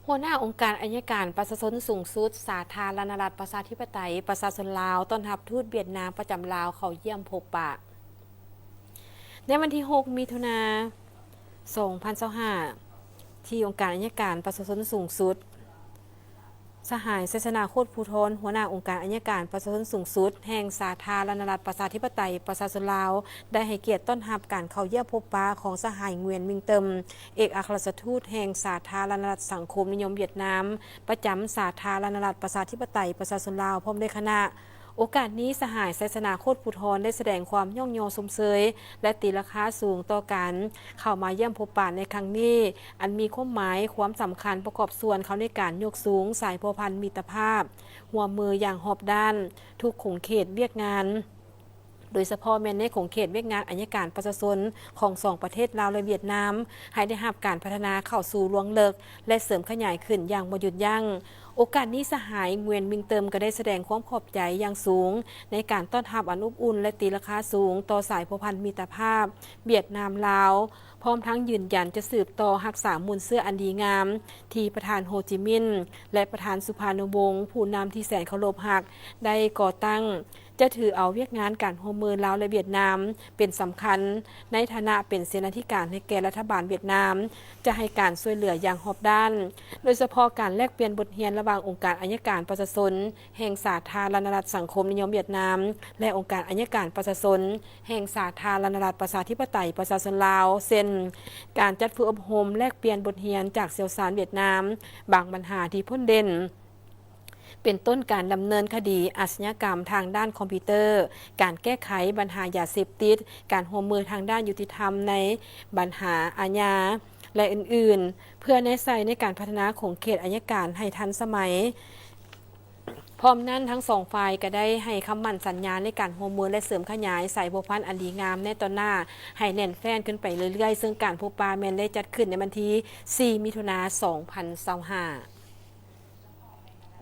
ຫົວໜ້າອົງການໄອຍະການປະຊາຊົນສູງສຸດ ສາທາລະນະລັດ ປະຊາທິປະໄຕ ປະຊາຊົນລາວ ຕ້ອນຮັບທູດຫວຽດນາມປະຈຳລາວເຂົ້າຢ້ຽມພົບປະ. ໃນວັນທີຫົກ ມິຖຸນາ ສອງພັນຊາວຫ້າ ທີ່ອົງການໄອຍະການປະຊາຊົນສູງສຸດ ສະຫາຍ ໄຊຊະນາ ໂຄດພູທອນ ຫົວໜ້າອົງການໄອຍະການປະຊາຊົນສູງສຸດ ແຫ່ງສາທາລະນະລັດ ປະຊາທິປະໄຕ ປະຊາຊົນລາວ ໄດ້ໃຫ້ກຽດຕ້ອນຮັບການເຂົ້າຢ້ຽມພົບປະຂອງສະຫາຍ ງວຽນ ມິງເຕີມ ເອກອັກຄະລັດຖະທູດແຫ່ງສາທາລະນະລັດສັງຄົມນິຍົມຫວຽດນາມ ປະຈຳສາທາລະນະລັດ ປະຊາທິປະໄຕ ປະຊາຊົນລາວ ພ້ອມດ້ວຍຄະນະ. ໂອກາດນີ້ ສະຫາຍ ໄຊຊະນາ ໂຄດພູທອນ ໄດ້ສະແດງຄວາມຍ້ອງຍໍຊົມເຊີຍ ແລະ ຕີລາຄາສູງຕໍ່ການເຂົ້າມາຢ້ຽມພົບປະໃນຄັ້ງນີ້, ອັນມີຄວາມໝາຍ, ຄວາມສຳຄັນປະກອບສ່ວນເຂົ້າໃນການຍົກສູງສາຍພົວພັນມິດຕະພາບ, ຮ່ວມມືຢ່າງຮອບດ້ານທຸກຂົງເຂດວຽກງານ, ໂດຍສະເພາະແມ່ນໃນຂົງເຂດວຽກງານໄອຍະການປະຊາຊົນຂອງສອງປະເທດລາວ ແລະ ຫວຽດນາມ ໃຫ້ໄດ້ຮັບການພັດທະນາເຂົ້າສູ່ລວງເລິກ ແລະ ເສີມຂະຫຍາຍຂຶ້ນຢ່າງບໍ່ຢຸດຢັ້ງ. ໂອກາດນີ້ ສະຫາຍ ງວຽນ ມິງເຕີມ ກໍໄດ້ສະແດງຄວາມຂອບໃຈຢ່າງສູງໃນການຕ້ອນຮັບອັນອົບອຸ່ນ ແລະ ຕີລາຄາສູງຕໍ່ສາຍພົວພັນມິດຕະພາບຫວຽດນາມ-ລາວ, ພ້ອມທັງຢືນຢັນຈະສືບຕໍ່ຮັກສາມູນເຊື້ອອັນດີງາມ ທີ່ປະທານ ໂຮຈິມິນ ແລະ ປະທານ ສຸພານຸວົງ ຜູ້ນຳທີ່ແສນເຄົາລົບຮັກ ໄດ້ກໍ່ຕັ້ງ, ຈະຖືເອົາວຽກງານການຮ່ວມມືລາວ ແລະ ຫວຽດນາມເປັນສຳຄັນ, ໃນຖານະເປັນເສນາທິການໃຫ້ແກ່ລັດຖະບານຫວຽດນາມ, ຈະໃຫ້ການຊ່ວຍເຫຼືອຢ່າງຮອບດ້ານ, ໂດຍສະເພາະການແລກປ່ຽນບົດຮຽນລະຫວ່າງອົງການໄອຍະການປະຊາຊົນ ແຫ່ງສາທາລະນະລັດສັງຄົມນິຍົມຫວຽດນາມ ແລະ ອົງການໄອຍະການປະຊາຊົນ ແຫ່ງສາທາລະນະລັດປະຊາທິປະໄຕປະຊາຊົນລາວ ເຊັ່ນ ການຈັດຝຶກອົບຮົມແລກປ່ຽນບົດຮຽນຈາກຊ່ຽວຊານຫວຽດນາມ ບາງບັນຫາທີ່ພົ້ນເດັ່ນ ເປັນຕົ້ນການດຳເນີນຄະດີອາຊະຍາກຳທາງດ້ານຄອມພິວເຕີ, ການແກ້ໄຂບັນຫາຢາເສບຕິດ, ການຮ່ວມມືທາງດ້ານຍຸຕິທຳໃນບັນຫາອາຍາ ແລະ ອື່ນໆ ເພື່ອແນໃສ່ໃນການພັດທະນາຂົງເຂດໄອຍະການໃຫ້ທັນສະໄໝ. ພ້ອມນັ້ນ, ທັງສອງຝ່າຍກໍໄດ້ໃຫ້ຄຳໝັ້ນສັນຍາໃນການຮ່ວມມື ແລະ ເສີມຂະຫຍາຍສາຍພົວພັນອັນດີງາມໃນຕໍ່ໜ້າໃຫ້ແໜ້ນແຟ້ນຂຶ້ນໄປເລື້ອຍໆ, ເຊິ່ງການພົບປະແມ່ນໄດ້ຈັດຂຶ້ນໃນວັນທີສີ່ ມິຖຸນາ ສອງພັນຊາວຫ້າ.